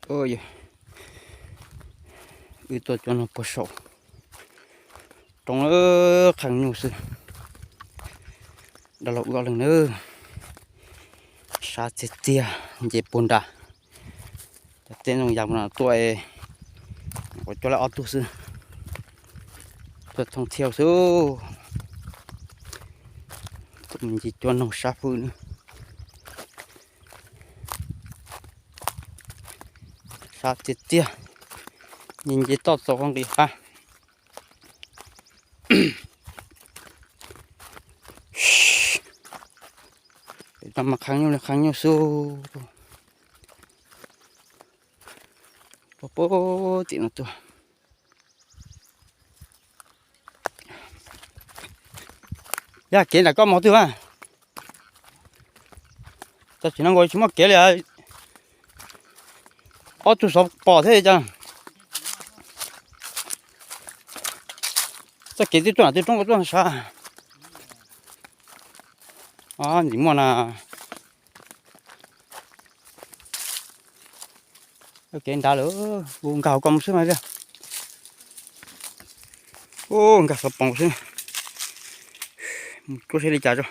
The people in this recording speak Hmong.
Wb tuaj cua noog puag saum roob, qhee nyuj xwb. Dab laug wb ob leeg na, sab tiag tiag, nce puag nrad. Cov teb ntoo yas mus no tuaj, kuv coj lawv ob tug xwb, tuaj thooj thiab xwb. Nce cua noog sab fwj na. Sab tiag tiag, nce nce toj txaus nqis qab. Pem no mas qhee nyuj li qhee nyuj xwb. Puag puag tim no tuaj. Yog kev nram koj mus twg a? Txog tsis no nkaus tsis muaj kev li. Ob tug xov pom thiab cas. Txoj kev twb tuaj nram twg roob ko tuaj sav. Ntxim muaj na. Kev nrad lawm, mus nkag hauv ko mus xwb mas. Ub, nkag xov pom xwb. Mus cuab seb li cas tso.